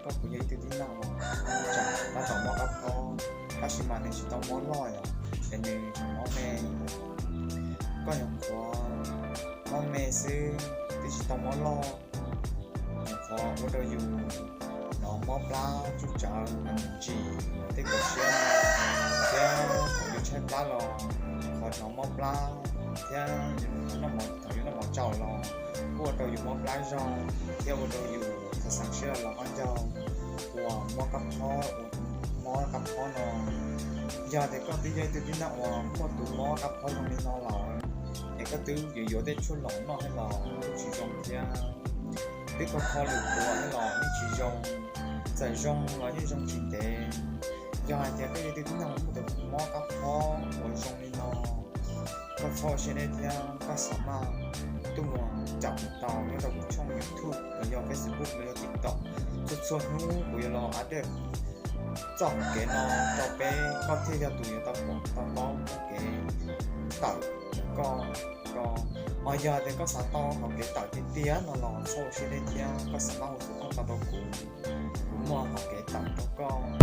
Koj puas yog ib tug tib neeg uas tseem tab tom mob kab phob, tab sis mas nws tsis tau mob loj yom, es nws tseem mob me. Koj nyuam qhuav mob me xwb, twb tsis tau mob loj, nyuam qhuav ua rau yus hnov mob plab tsuj tsawv, ntsim, tej kos siab, thiab thaum yus tshaib plab los qhov hnov mob plab, thiab thaum yus noj mov tsaus los kuj ua rau yus mob plab zoo, thiab ua rau yus xav xeev siab los los qab ncaug uas mob kab phob, uas mob kab phob no. Yog tias koj twb yog ib tug tib neeg uas muaj tus mob kab phob zoo li no lawm, es koj twb yuav yuav tej tshuaj loos noj thiab los kuj tsis zoo thiab, twb kho kho lwm tus thiab los yeej tsis zoo, txawm zoo los yeej zoo tsis ntev. Yog hais tias koj yog ib tug tib neeg muaj tus mob kab phob uas zoo li no, koj txhob ua siab deb thiab koj xam maj tuaj mus caum tau nyob rau kuv tshooj YouTube los yog Facebook los yog TikTok. Txhua txhua hnub kuv yuav los update txoj hauv kev no rau peb, koj thiaj yog tus yuav tau pom tau paub txoj kev tawm ntawm koj. Ho yog tias koj xav tau hauv kev tawm tiag tiag no los txhob ua siab deb thiab koj xam maj hu xov tooj tau rau kuv, kuv muaj hauv kev tawm rau koj.